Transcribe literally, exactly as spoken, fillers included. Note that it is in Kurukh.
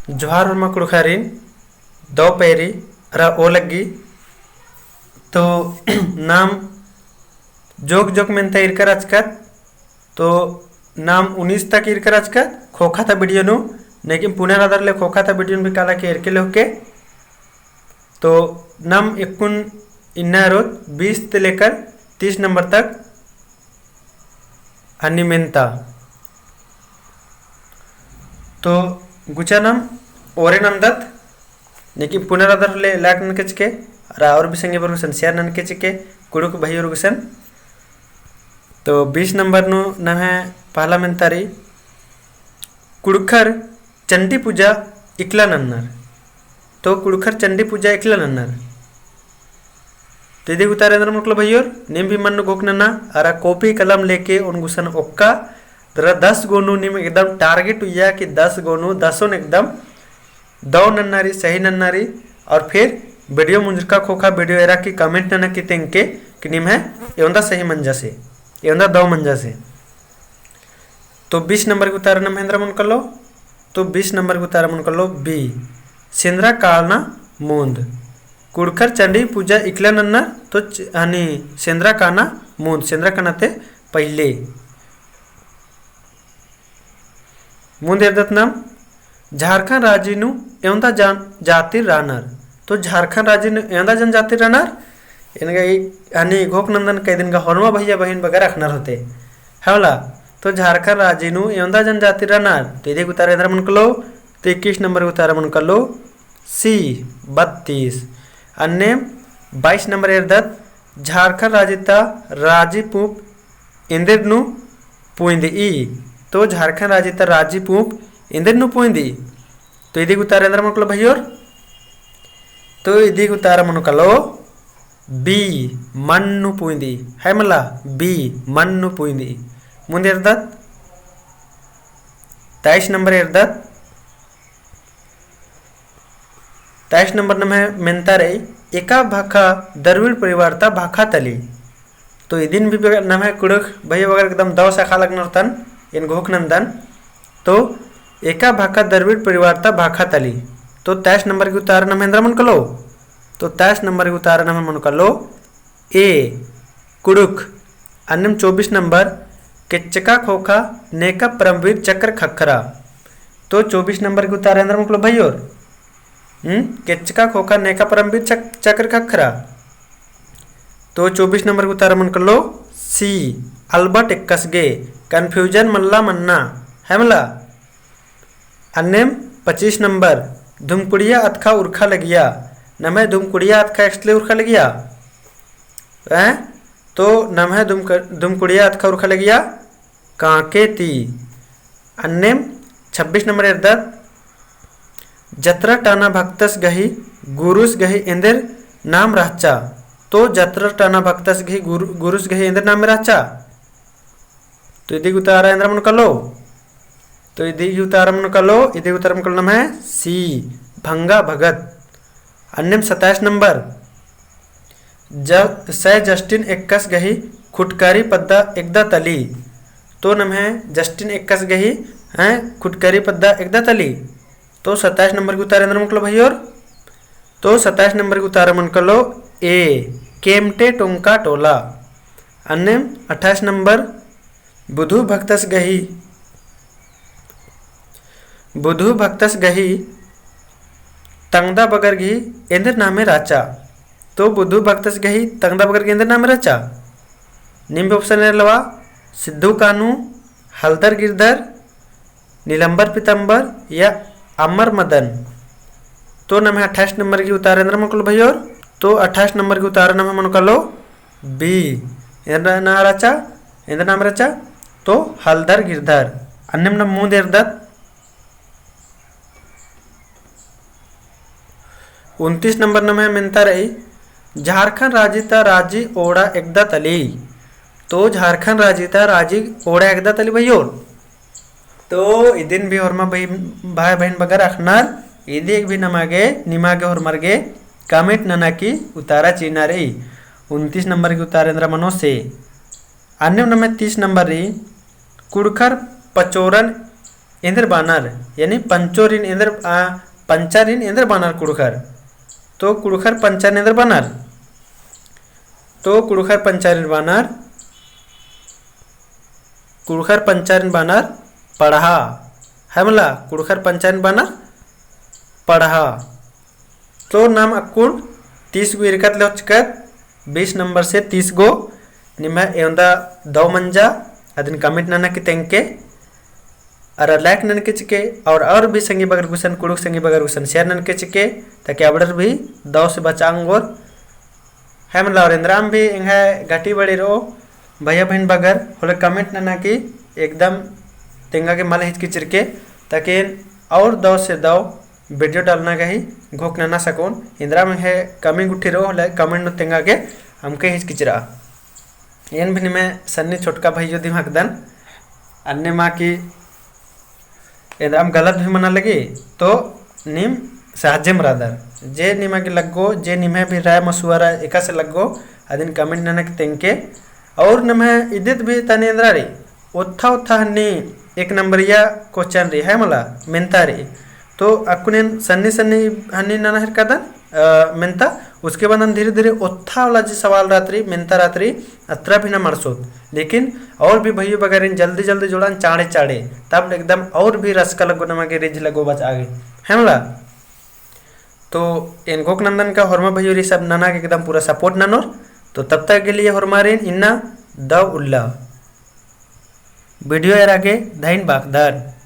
जोहार होरमा कुँड़ुख़ारिन, दव पैरी अरा ओ लग्गी। तो नाम जोक जोक मेन्ता ईरका रहचकत, तो नाम उन्नीस तक ईरका रहचकत ख़ोख़ा ता video नू, लेकिन पुनर आदर ले ख़ोख़ा ता video नू भी काला के ईरके ले होके। तो नाम एकुन इन्ना रओत बीस ते लेकर तीस नंबर तक अन्नी मेन्ता। तो गुचा नाम ओरे नन्दत, लेकिन पुनर आदर ले like ननके चिके, अरा और भी संगे बरु गुसन share ननके चिके, कुँड़ुख़ भइयोर गुसन। तो बीस नंबर नू नम्है पहला मेन्ता रई, कुँड़ुख़र चंडी पूजा इकला नन्नर। तो कुँड़ुख़र चंडी पूजा इकला नन्नर। तो इदी गही उतारा एन्दरा मनो कालो भइयोर, नीम भी मन नू घोख नना, अरा copy कलम लेके ओन गुसन ओक्का, दरा दस गो नू नीम एकदम target उइया कि दस गो नू दसोन एकदम दव नन्ना रई, सही नन्ना रई, और फिर video मुंजरका ख़ोख़ा video एरा की comment नना की तेंगके कि निम्है एवंदा सही मंजा से, एवंदा दव मंजा से। तो बीस नंबर गही उतारा नम्है एन्दरा मनो कालो, तो बीस नंबर गही उतारा मनो कालो B, सेंदरा काना मूंद। कुँड़ुख़र चंडी पूजा इकला नन्नर, तो च-, हनी सेंदरा काना मूंद, सेंदरा काना ती पहिले। मुन्द एरदत नाम, झारखंड राजी नू एवंदा जन-, जातिर रअनर। तो झारखंड राजी नू एवंदा जनजातिर रअनर, एन गा ई हनी घोख नन्दन कई दिन गा होरमा भइया बहिन बगर अख़नर होते। हवला, तो झारखंड राजी नू एवंदा जनजातिर रअनर। तो इदी गही उतारा एन्दरा मनो कालो, तो इक्कीस नंबर गही उतारा मनो कालो, C, बत्तीस। अन्ने बाईस नंबर एरदत, झारखंड राजी ता राजी पूंप एन्देर नू पुइंदई। तो झारखंड राजी ता राजी पूंप एन्देर नू पुइंदई। तो इदी गही उतारा एन्दरा मनो कालो भइयोर? तो इदी गही उतारा मनो कालो B, मन नू पुइंदई। है मला, B, मन नू पुइंदई। मुन्द एरदत, तेईस नंबर एरदत। तेईस नंबर नम्है मेन्ता रई, एका भाखा द्रविड़ परिवार ता भाखा तली। तो इदिन भी बगर-, नम्है कुँड़ुख़ भइया बगर एकदम दव सखा लगनर तन, एन घोख नन्दन। तो एका भाखा द्रविड़ परिवार ता भाखा तली। तो तेईस नंबर गही उतारा नम्है एन्दरा मनो कालो? तो तेईस नंबर गही उतारा नम्है मनो कालो A, कुँड़ुख़। अन्नेम चौबीस नंबर, केच्चका ख़ोख़ा नेका परमवीर चक्र ख़क्खरा। तो चौबीस नंबर गही उतारा एन्दरा मनो कालो भइयोर? हम्म, केच्चका ख़ोख़ा नेका परमवीर चक-, चक्र ख़क्खरा। तो चौबीस नंबर गही उतारा मनो कालो C, अल्बर्ट एक्कस गे, confusion मल्ला मन्ना, है मला? अन्नेम पच्चीस नंबर, धुमकुड़िया अतख़ा उरख़ा लगिया। नम्है धुमकुड़िया अतख़ा एकसले उरख़ा लगिया? हैं? तो नम्है धुमक-, धुमकुड़िया अतख़ा उरख़ा लगिया कांके ती। अन्नेम छब्बीस नंबर एरदत, जतरा टाना भक्तस गही गुरुस गही एन्देर नाम रहचा। तो जतरा टाना भक्तस गही गुरु-, गुरुस गही एन्देर नाम रहचा? तो इदी गही उतारा एन्दरा मनो कालो? तो इदी गही उतारा मनो कालो, इदी गही उतारा मनो कालो नम्है C, भंगा भगत। अन्नेम सत्ताईस नंबर, ज-, सै जस्टिन एक्कस गही खुटकारी पद्दा एकदा तली। तो नम्है जस्टिन एक्कस गही, हैं, खुटकारी पद्दा एकदा तली। तो सत्ताईस नंबर गही उतारा एन्दरा मनो कालो भइयोर? तो सत्ताईस नंबर गही उतारा मनो कालो A, केमटे टोंका टोला। अन्नेम अट्ठाईस नंबर, बुधु भक्तस गही, बुधु भक्तस गही तंगदा बगर गही एन्देर नामे रहचा। तो बुधु भक्तस गही तंगदा बगर गही एन्देर नामे रहचा? नीम भी option एरा लवा, सिद्धू कानू, हलधर गिरधर, नीलम्बर पीताम्बर या अमर मदन। तो नम्है अट्ठाईस नंबर गही उतारा एन्दरा मनो कालो भइयोर? तो अट्ठाईस नंबर गही उतारा नम्है मनो कालो B, एन्देर नाम रहचा, एन्देर नाम रहचा, तो हलधर गिरधर। अन्नेम नाम मुन्द एरदत। उनतीस नंबर नम्है मेन्ता रई, झारखंड राजी ता राजी ओड़ा एकदा तली। तो झारखंड राजी ता राजी ओड़ा एकदा तली भइयोर। तो इदिन भी होरमा भाई, भाई बहिन बगर अख़नर, इदी भी नमा गे, निमा गे होरमर गे comment नना की उतारा चिअना रई। उनतीस नंबर गही उतारा एन्दरा मनो से। अन्नेम नम्है तीस नंबर रई, कुँड़ुख़र पचोरन एन्देर बअनर, यानी पंचोरिन एन्देर, आ, पंचारिन एन्देर बअनर कुँड़ुख़र। तो कुँड़ुख़र पंचारिन एन्देर बअनर। तो कुँड़ुख़र पंचारिन बअनर, कुँड़ुख़र पंचारिन बअनर पड़हा। है मला, कुँड़ुख़र पंचारिन बअनर पड़हा। तो नाम अक्कुन तीस गो इरकत ले होचकत, बीस नंबर से तीस गो। निम्है एवंदा दौ मंजा, अदिन comment नना की तेंगके, अरा like ननके चिके, और, और भी संगी बगर गुसन, कुँड़ुख़ संगी बगर गुसन share ननके चिके, ताकि अबड़र भी दौ से बचा ओंगोर। है मला, और एन्दराम भी एंग्है घटी बड़ी रओ, भैया बहिन बगर, होले comment नना की एकदम तेंगा गे मल हिचकिचिरके, ताकि एन और दौ से दौ video डालना गही घोख नना सकोन। एन्दराम एंग्है कमी गुट्ठी रओ, होले comment नू तेंगा गे अमके हिचकिचिरआ। एन भी निम्है सन्नी छोटका भैयो दिम हकदन, अन्ने मा की एन्दराम गलत भी मना लगी, तो नीम सहजेम रअदर। जे निमा गे लग्गो, जे निम्है भी राय मशवरा एकासे लग्गो, अदिन comment नना की तेंगके। और नम्है इदित भी तनी एन्दरा रई, ओत्था ओत्था हन्नी एक नंबरिया question रई, है मला, मेन्ता रई। तो अक्कुन एन सन्नी सन्नी हन्नी नना हेरकादन, अ, मेन्ता, उसके बाद हम धीरे धीरे ओत्था वाला जे सवाल रअत रई, मेन्ता रअत रई, अत्रा भी ना मड़सोत। लेकिन और भी भैयो बगरिन जल्दी जल्दी जोड़ान चाड़े चाड़े, तब एकदम और भी रसका लग्गो, नमा गे रिझ लग्गो बचआ गे, है मला। तो एन घोख नन्दन का होरमा भैयो रई सब नना गे एकदम पूरा support ननोर। तो तब तक के लिए होरमारिन इन्ना दव उल्ला। Video एरा गे धइन बाखदन।